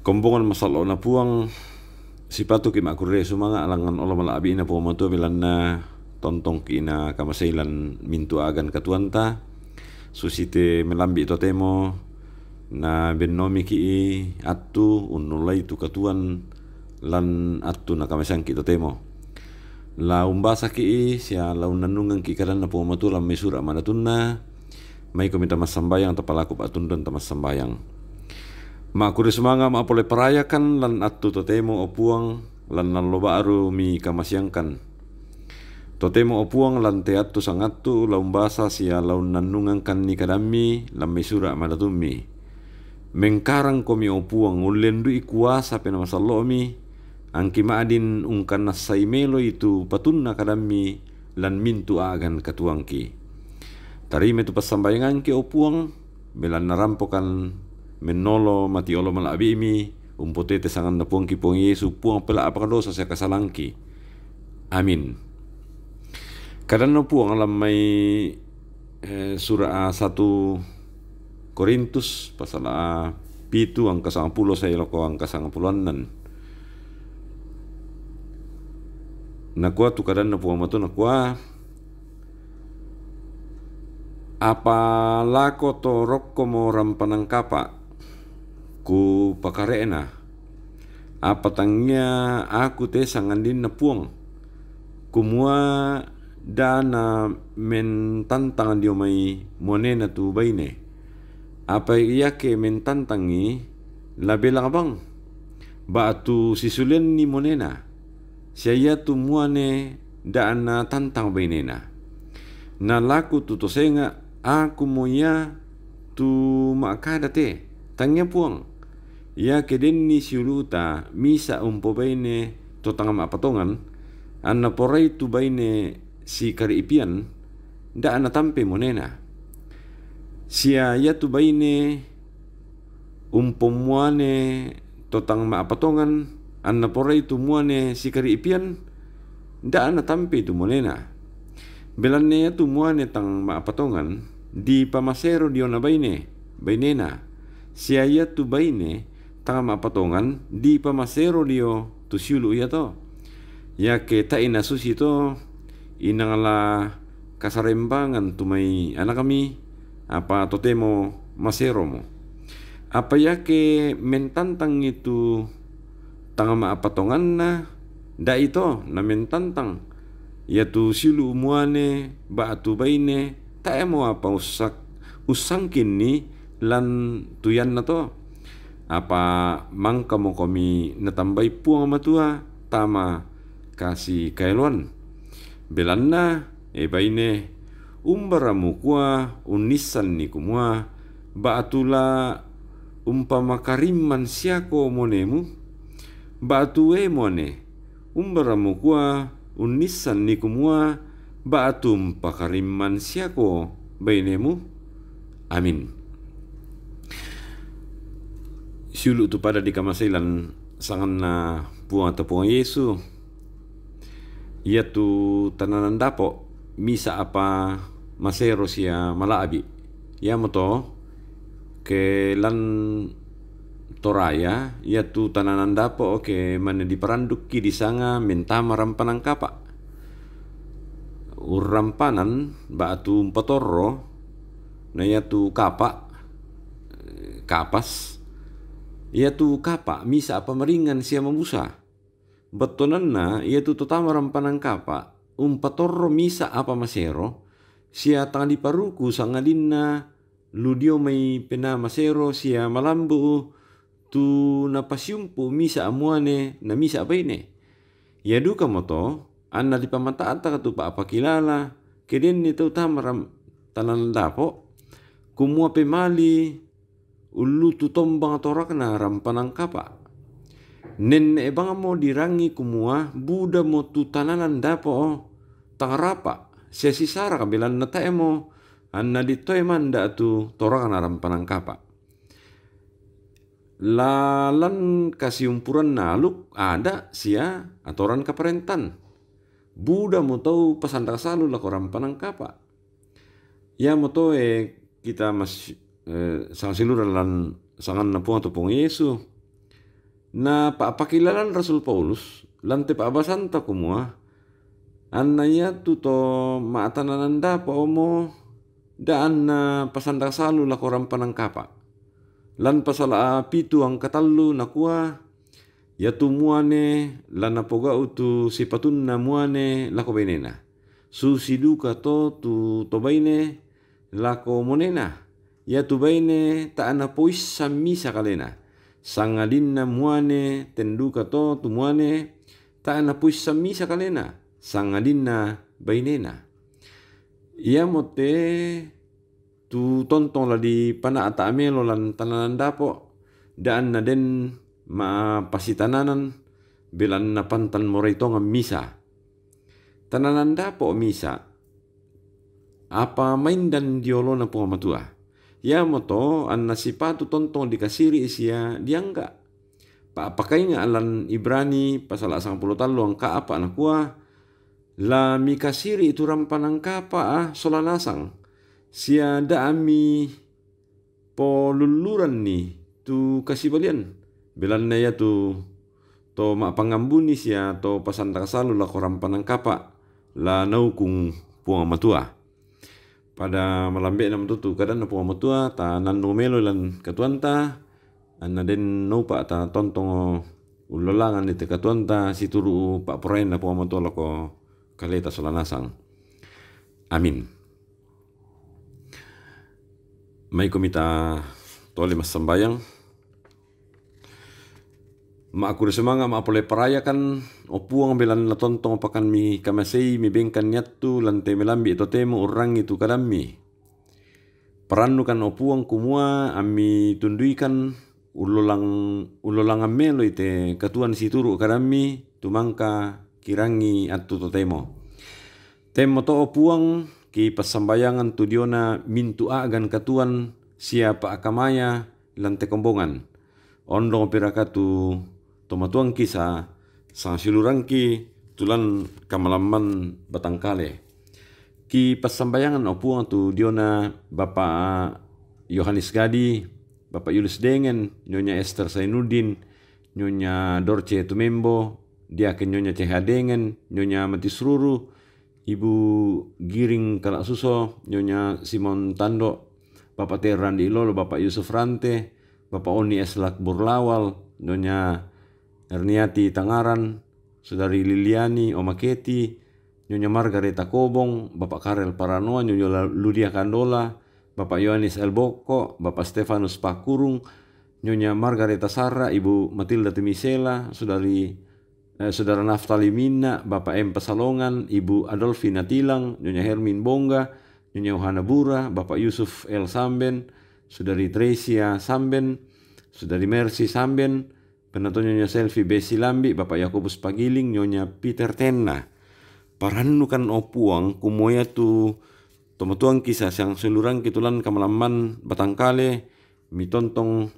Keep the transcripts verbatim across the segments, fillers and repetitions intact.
Kombongan masallo'na Puang, sipatuki' ma'kurre sumanga' langngan olo mala'bi'na Puang Matua, belanna tontongki' na kamasei lan mintu' a'gan katuoanta, susite melambi' totemo na bennomiki' attu unnullai tu katuoan lan attu na kamaseangki' totemo. La umbasaki' sia la unnannungangki' kadanna Puang Matua lan mai sura' madatunna, maikomi tamassambayang, tapalaku pa'tunduan tamassambayang. Ma'kurre sumanga' ma'pole parayakan lan attu totemo, o Puang, lan allo ba'ru mi kamaseangkan. Totemo, o Puang, lan te attu sangattu la umbasa sia la unnannungangkanni kadammi lan mai sura' madatummi. Mengkarangkomi, o Puang, ullendu'i kuasa Penaa Masallo'mi, angki ma'din ungkannassai meloi tu patunna kadammi lan mintu' a'gan katuoangki. Tarimai tu passambayangangki, o Puang, belanna rampokan mennolo mati olo mala'bi'mi, umpotete sanganna Puangki Puang Yesu, Puang pela' apa dosa sia kasalangki. Amin. Kadanna Puang lan mai, eh, sura' satu Korintus pasal pitu angka sangpulo sae lako angka sangpulo annan. Nakua tu kadanna Puang Matua, nakua, "Apa lako to rokkomo rampanan kapa', kupakare'na. Apa tangia aku te sangadinna Puang, kumua da na mentantang dio mai muanena tu baine. Apa iake mentantangi, la belang bang, ba'tu sisuleanni muanena, sia iatu muane da na tantang bainena. Na laku tu to senga', akumo ia tu ma'kada te, tangia Puang. Iake denni siulu'ta misa' umpobaine to tang ma'patongan, anna porai tu baine sikari'pian, da na tampe muanena. Sia iatu baine umpommuane to tang ma'patongan, anna porai tu muane sikari'pian, da na tampe tu muanena. Belanna iatu muane tang ma'patongan dipamasero diona baine, bainena, sia iatu baine tang ma'patongan dipamasero dio tu siulu' iato. Iake tae' na susi to, inang la kasarembangan tu mai anakmi, apa totemo maseromo. Apa iake mentantangi tu tang ma'patonganna, da'i to na mentantang iatu siulu' muane ba'tu baine, tae'mo apa ussak-, ussangkinni lan tu ianna to. Apa mangkamokomi natambai Puang Matua tama kasikaeloan. Belanna, e baine, umbara mukua unnissanni kumua, ba'tu la umpamakarimman siako muanemu? Ba'tu e muane, umbara mukua unnissanni kumua, ba'tu umpakarimman siako bainemu? Amin. Siulu' tu pada dikamasei lan sanganna Puang atau Puang Yesu, iatu tananan dapo' misa' apa masero sia mala'bi'. Iamoto ke lan Toraya, iatu tananan dapo' ke mane diparandukki disanga mentama rampanan kapa'. Urrampanan ba'tu umpatorro, na iatu kapa', eh, kapas, iatu kapa' misa' apa maringngan sia mabusa. Bettuananna iatu to tama rampanan kapa' umpatorro misa' apa masero, sia tang diparuku sangadinna lu dio mai Penaa Masero sia malambu'u tu napasiumpu' misa' muane na misa' baine. Ia dukamoto, anna dipamata'taka tu pa'pakilala, ke denni tau tama ram-, tananan dapo', kumua pemali ullutu tombang torakna rampanan kapa'. Nenne'e bangmo dirangi kumua budamo tu tananan dapo' tang rapa', sia sisara, belanna tae'mo anna dittoe manda' tu torakna rampanan kapa'. Lalan kasiumpuranna aluk, ada' sia atoran kaparentan. Budamo tau pasanrak salu lako rampanan kapa'. Iamoto e kita mas-, eh, sangsiluran lan sanganna Puang atau Puang Yesu. Na pa'pakilalan Rasul Paulus, lan te pa'basanta kumua, anna iatu to ma'tananan dapo' omo, da anna pasandaka salu lako rampanan kapa'. Lan pasala' pitu angka tallu nakua, iatu muane la napogau' tu sipatunna muane lako bainena. Susi duka to tu to baine lako muanena. Iatu baine tae' napoissan misa kalena, sangadinna muane ten duka to tu muane tae' napoissan misa kalena, sangadinna bainena. Iamote tu tontong la dipana'ta' melo lan tananan dapo', da anna den ma'pasitananan, belanna pantan morai tongan misa. Tananan dapo' misa, apa maindan diolona Puang Matua. Iamoto anna sipatu tontong dikasiri' sia diangga'. Pa'pakainga' lan Ibrani pasala' sangpulo tallu angka apa' nakua, la mikasiri' tu rampanan kapa' sola nasang, sia da mi polulluranni tu kasibalian, belanna iatu to ma'pangambuni sia to pasandaka salu lako rampanan kapa', la naukung Puang Matua. Pada malambe'na motu tu kadanna Puang Matua, ta nannung melo lan katuanta, anna den naupa' ta tontongo ullolangan ni te katuanta situru' pa'poraianna Puang Matua lako kaleta sola nasang. Amin. Maikomi ta tole massambayang. Ma'kurre sumanga' ma'pole parayakan, o Puang, belanna tontong pakan mi kamasei, mi bengkan niattu lan te melambi' totemo urrangi tu kadammi. Parannukan, o Puang, kumua ammi tunduikan ullolang, ullolangan meloi te katuan situru' kadammi, tumangka kirangi attu totemo. Temmo to, o Puang, kipassambayangan tu diona mintu' a'gan katuan sia pa'kamaya lan te kombongan. Ondong piraka tu tomatuangki sa, sangsiulurangki tu lan kamalamman batangkale. Kipassambayangan, o Puang, tu diona Bapa' Yohanes Gadi, Bapa' Yulus Dengen, Nyonya Esther Sainuddin, Nyonya Dorce Tumembo, Diaken Nyonya Ceha Dengen, Nyonya Matisruru, Ibu Giring Kala'suso, Nyonya Simon Tando, Bapa' Terrandi Ilolo, Bapa' Yusuf Rante, Bapa' Oni Eslak Burlawal, Nyonya Erniati Tangaran, Sudari Liliani Omaketi, Nyonya Margareta Kobong, Bapa' Karel Paranoa, Nyonya La-, Ludia Kandola, Bapa' Yohanes Elboko, Bapa' Stefanus Pakurung, Nyonya Margareta Sarra, Ibu Matilda Tumisela, Sudari, eh, Sudara Naftali Minna, Bapa' M Pasalongan, Ibu Adolfina Tilang, Nyonya Hermin Bongga, Nyonya Yohana Bura, Bapa' Yusuf L Samben, Sudari Tresia Samben, Sudari Mercy Samben, Penato Nyonya Selvi Besi Lambi, Bapa' Yakobus Pagiling, Nyonya Peter Tenna. Parannukan, o Puang, kumua iatu tomatuangki sa, sangsiulurangki tu lan kamalamman batangkale, mitontong,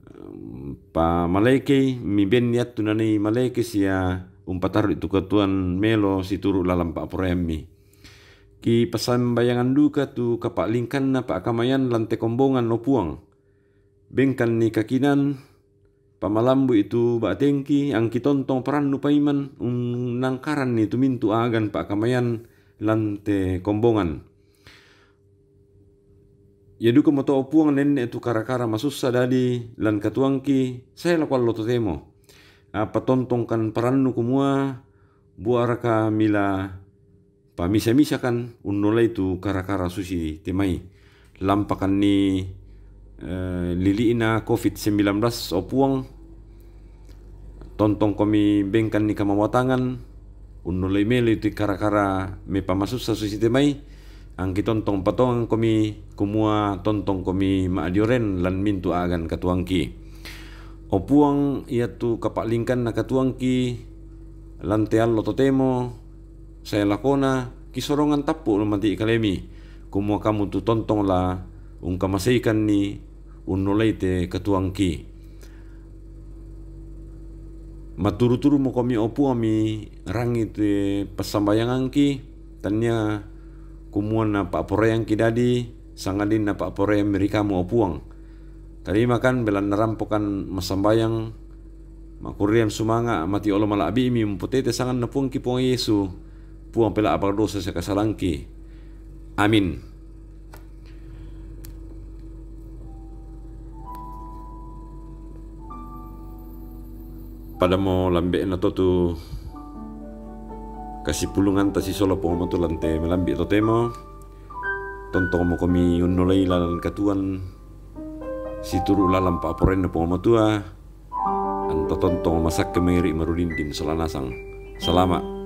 em, pamalaekei, mibenni attu nanai malaeke sia umpatarru'i tu katuan melo situru' lalan pa'poraiammi. Kipassambayangan duka tu kapa'lingkanna pa'kamayan lan te kombongan, o Puang. Bengkanni kakinan, pamalambui tu ba'tengki, angki tontong parannu paiman unnangkaranni tu mintu' a'gan pa'kamayan lan te kombongan. Ia dukamoto, o Puang, nenne' tu kara-kara masussa dadi lan katuangki, sae lako allo totemo. Apa tontongkan parannu kumua, buaraka mila pamisa-misakan unnolai tu kara-kara susi te mai. Lampakanni, eh, lili'na covid sembilan belas, o Puang, tontongkomi bengkanni kamawatangan, unnolai meloi tu kara-kara mepamasussa susi te mai, angki tontong patongangkomi kumua tontongkomi ma'dioren lan mintu' a'gan katuangki. O Puang, iatu kapa'lingkanna katuangki lan te allo totemo sae lakona, kisorongan tappu' lu mati' kalemi, kumua kamu tu tontong la ungkamaseikanni unnolai te katuangki. Maturu-turumokomi, o Puang, mi rangi te passambayangangki, tania kumua na pa'poraiangki dadi, sangadinna pa'poraiammi ri kamu, o Puang. Tarimakan belanna rampokan massambayang Makuriam sumanga' mati olo mala'bi'mi umpotete sanganna Puangki Puang Yesu, Puang pela' apadosa sakasalangki. Amin. Padamo lambe'na to tu kasipulunganta sisola Puang Matua lan te melambi' totemo. Tontongmokomi unnolai lalan katuoan situru' lalan pa'poraianna Puang Matua. Anta tontong masakke mairi' marudindin sola nasang. Salama'.